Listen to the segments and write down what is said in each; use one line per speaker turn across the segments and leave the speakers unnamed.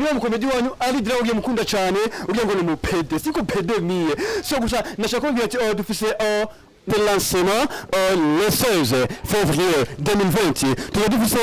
Niwo mukomedi wanyu ari dira ugiye mukunda cyane, ugiye ngo ni mupede, siko pede mie. So gusa nashaka kubwira ati dufise de lancement le 16 février 2020, tuba dufise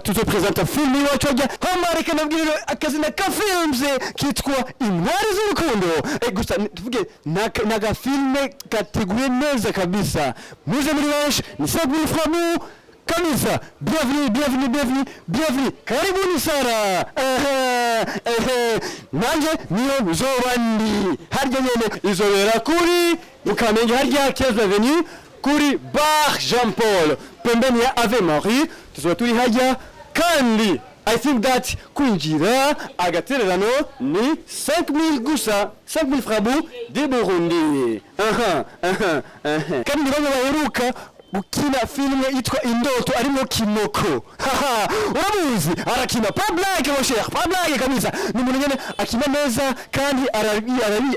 tuzopresenta film iwacu ajya hamareka nabwiriro akazina ka films kitwa Intwari z'Urukundo. Gusa tuvuge n'agafilme gateguye neza kabisa. Muze muri benshi, ni 5000 francs kabisa. Bienvenue, bienvenue, bienvenue, bienvenue, karibuni sana. Ehe, ehe, nanje niyo nzoba ndi harya nyene. Izobera kuri Mukamenge harya 15 avenue, kuri bar Jean Paul, pembeni ya Ave Marie. Tuzoba turi harya kandi I think that kwinjira agatererano ni 5000 gusa, 5000 francs de Burundi. Aha, aha, aha. Kandi ni bamwe baheruka gukina filime yitwa Indoto, arimo Kimoko. Haha, uramuzi, arakina, pas blague mon cher, pas blague kabisa. Ni umuntu nyene akina neza kandi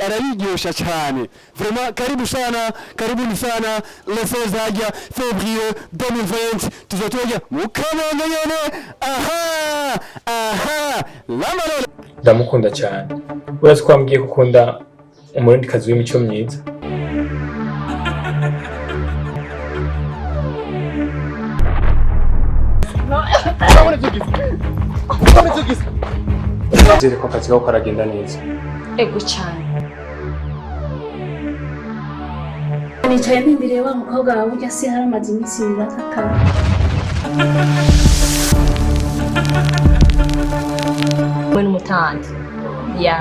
arabiryosha cyane vraiment. Karibu sana, karibuni sana le 16 hajya février 2020, tuzotoja mu Kamenge nyene. Aha, aha, lamarole.
Ndamukunda cyane. Urazi ko wambwiye ko ukunda umurundikazi w'imico myiza. Nizere ko akazi kako karagenda neza.
Ego cyane.
Nicaye ndindiriye wa mukobwa wawe burya si hari amaze iminsi 2 atakara.
We n'umutandi ya.